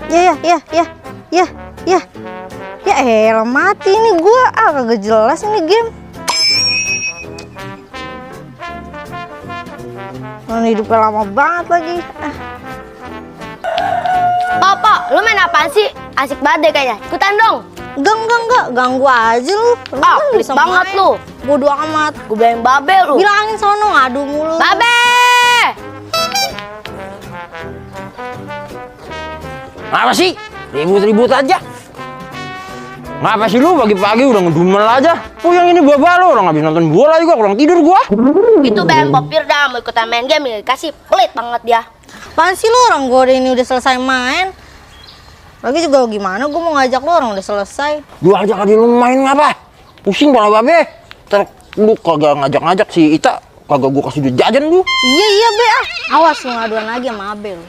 Ya. Ya elah mati nih gua. Kagak jelas ini game. Hidupnya lama banget lagi. Papa, lu main apaan sih? Asik banget deh kayaknya. Ikutan dong. Enggak. Ganggu aja lu. Pelit banget lu. Bodo amat. Gue bilangin babe lu. Bilangin sono ngadu mulu. Babe! Apa sih? Ribut-ribut aja. Ngapa sih lu pagi-pagi udah ngedumel aja? Oh yang ini bapak lu, orang habis nonton bola juga, kurang tidur gua. Itu BM Pop Firda mau ikutan main game, kasih pelit banget dia. Apaan sih lu, orang gua ini udah selesai main. Lagi juga gimana gua mau ngajak lu, orang udah selesai. Gua ajak aja lu main ngapa? Pusing kepala babe. Ntar lu kagak ngajak-ngajak si Ita, kagak gua kasih duit jajan lu. Iya Be. Awas lu ngaduan lagi sama Abel.